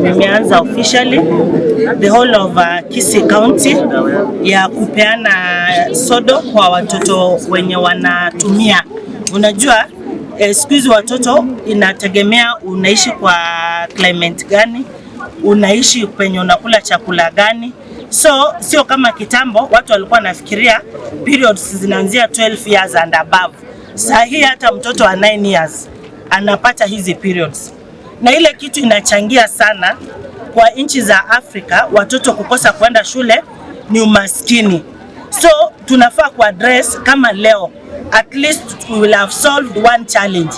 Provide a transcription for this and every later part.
Nimeanza officially the whole of Kisii County ya kupeana sodo kwa watoto wenye wanatumia. Unajua siku hizi watoto inategemea unaishi kwa climate gani, unaishi penye unakula chakula gani. So sio kama kitambo watu walikuwa wanafikiria periods zinaanzia 12 years and above. Saa hii hata mtoto wa 9 years anapata hizi periods, na ile kitu inachangia sana kwa nchi za Afrika watoto kukosa kwenda shule ni umaskini. So tunafaa kuaddress kama leo, at least we will have solved one challenge,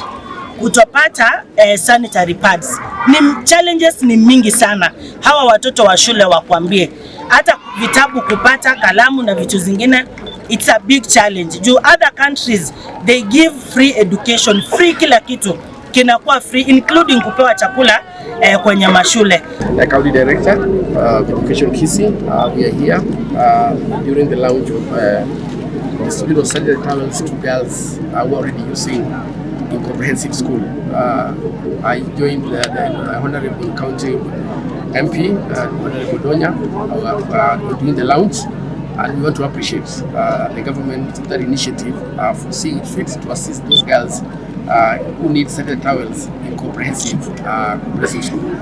kutopata sanitary pads. Ni challenges ni mingi sana. Hawa watoto wa shule wakwambie, hata vitabu kupata, kalamu na vitu zingine, it's a big challenge. Juu other countries, they give free education, free kila kitu kinakuwa free, including kupewa chakula kwenye mashule. The County Director of Education Kisii, we are here during the launch of distribution of sanitary towels to girls who are already using in comprehensive school. I joined the Honorable County MP, Honorable Donya, during the launch, and we want to appreciate the government that initiative for seeing it fit to assist those girls who need sanitary towels in comprehensive school.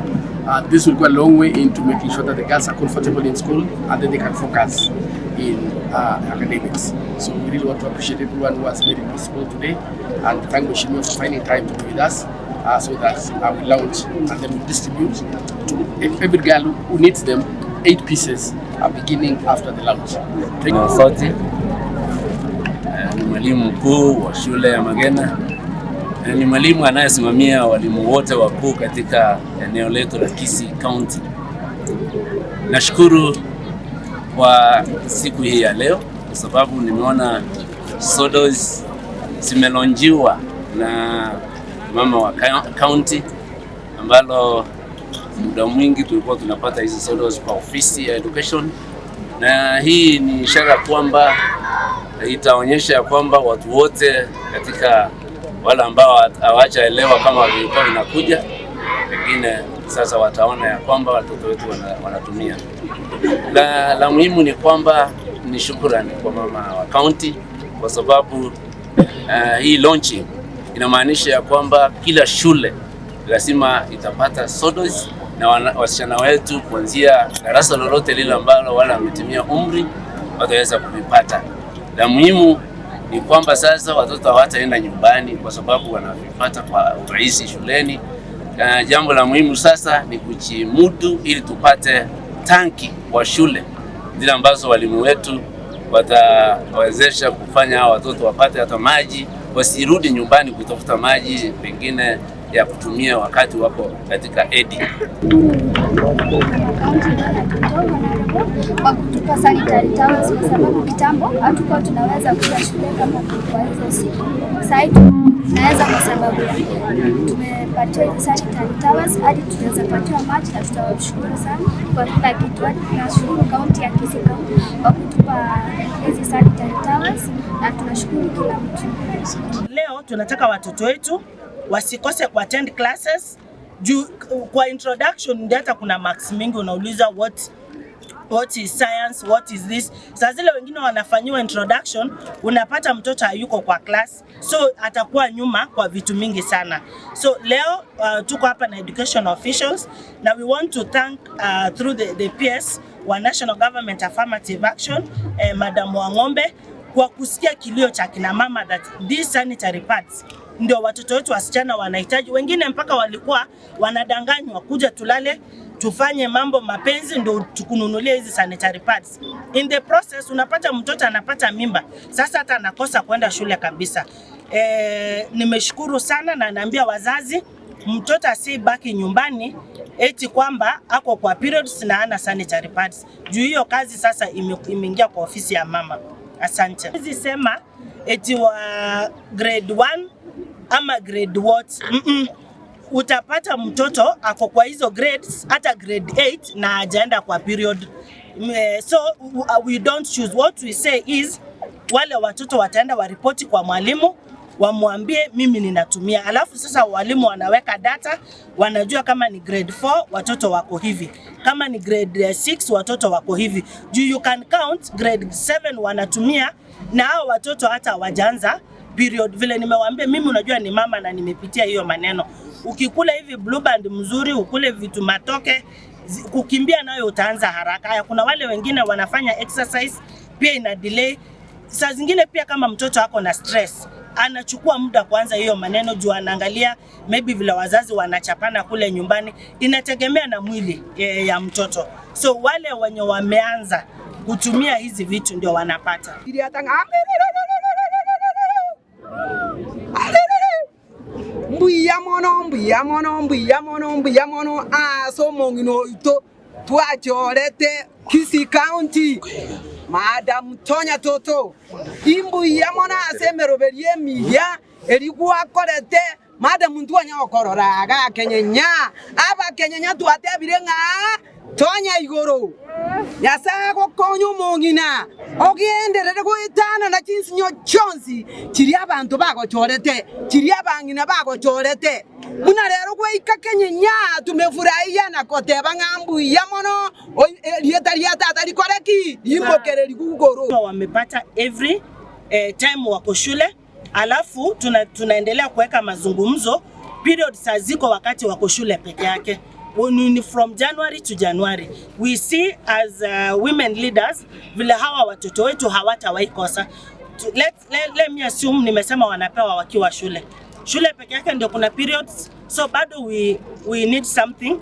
This will go a long way into making sure that the girls are comfortable in school and then they can focus in academics. So we really want to appreciate everyone who has made it possible today and thank Mheshimiwa for finding time to be with us so that we launch and then we distribute to every girl who needs them, eight pieces beginning after the launch. Thank you. Soti ni mwalimu mkuu wa shule ya Magena. Ni mwalimu anayesimamia walimu wote wakuu katika eneo letu la Kisii County. Nashukuru kwa siku hii ya leo kwa sababu nimeona sodos zimelaunchiwa na mama wa county, ambalo muda mwingi tulikuwa tunapata hizi sodos kwa ofisi ya education, na hii ni ishara kwamba itaonyesha kwamba watu wote katika wale ambao hawajaelewa kama vilikuwa vinakuja, pengine sasa wataona ya kwamba watoto wetu wanatumia. La muhimu ni kwamba ni shukrani kwa mama wa county kwa sababu hii launching inamaanisha ya kwamba kila shule lazima itapata sodos na wasichana wetu kuanzia darasa lolote lile ambalo wale wametimia umri wataweza kuvipata. La muhimu ni kwamba sasa watoto hawataenda nyumbani kwa sababu wanavipata kwa urahisi shuleni. Jambo la muhimu sasa ni kujimudu ili tupate tanki wa shule zile ambazo walimu wetu watawezesha kufanya hao watoto wapate hata maji, wasirudi nyumbani kutafuta maji pengine ya kutumia wakati wako katika hedhi. County kwa kutupa sanitary towels kwa sababu kitambo hatukuwa tunaweza kuja shule kama kwa hizo siku. Sasa tunaweza kwa sababu ya tumepatiwa hizi sanitary towels hadi tunaweza patiwa maji na tutawashukuru sana kwa kila kitu. Hadi tunashukuru kaunti ya Kisii County kwa kutupa hizi sanitary towels na tunashukuru kila mtu. Leo tunataka watoto wetu wasikose ku attend classes juu kwa introduction ndio hata kuna marks mingi unauliza what is science, what is this. Saa zile wengine wanafanyiwa introduction, unapata mtoto hayuko kwa class, so atakuwa nyuma kwa vitu mingi sana. So leo tuko hapa na education officials na we want to thank through the PS wa National Government Affirmative Action, Madam Wang'ombe, kwa kusikia kilio cha kina mama that these sanitary pads ndio watoto wetu wasichana wanahitaji. Wengine mpaka walikuwa wanadanganywa kuja tulale tufanye mambo mapenzi ndio tukununulie hizi sanitary pads. In the process unapata mtoto anapata mimba, sasa hata anakosa kwenda shule kabisa. Nimeshukuru sana na naambia wazazi mtoto asibaki nyumbani eti kwamba ako kwa periods na ana sanitary pads. Juu hiyo kazi sasa imeingia kwa ofisi ya mama. Asante. Siwezi sema eti wa grade 1 ama grade what. Utapata mtoto ako kwa hizo grades hata grade 8 na hajaenda kwa period. So we don't choose. What we say is wale watoto wataenda waripoti kwa mwalimu. Wamwambie mimi ninatumia. Alafu sasa walimu wanaweka data, wanajua kama ni grade 4 watoto wako hivi, kama ni grade 6 watoto wako hivi. Juu you can count grade 7 wanatumia na hao watoto hata hawajaanza period. Vile nimewaambia mimi, unajua ni mama na nimepitia hiyo maneno. Ukikula hivi Blue Band mzuri, ukule vitu matoke, kukimbia nayo utaanza haraka. Haya, kuna wale wengine wanafanya exercise pia ina delay. Saa zingine pia kama mtoto ako na stress anachukua muda kwanza hiyo maneno juu anaangalia maybe vile wazazi wanachapana kule nyumbani, inategemea na mwili ya mtoto. So wale wenye wameanza kutumia hizi vitu ndio wanapata. Mbuya mono, mbuya mono, mbuya mono, mbuya mono, ase omong'ina oito twachorete Kisii County, Madam Tonya Toto, imbuya mono ase emeroberi emiya eri gwakorete Madam ntwanya gokorora aga kenyenya abakenyenya twatebire ng'a Tonya igoro Nyasaye gokonya omong'ina ogenderere goetana na chinsinyo chionsi chiri abanto bagochorete chiri abang'ina bagochorete buna rero gwaika kenyenya tumefurahia na koteba ng'a mbuya mono rieta ria tata rikoreki imokereri gugoro. Wamepata every time wako shule, alafu tunaendelea kuweka mazungumzo period saa ziko wakati wako shule peke yake. Ni from January to January. We see as women leaders vile hawa watoto wetu hawatawahi kosa. Let me assume nimesema wanapewa wakiwa shule. Shule peke yake ndio kuna periods, so bado we need something.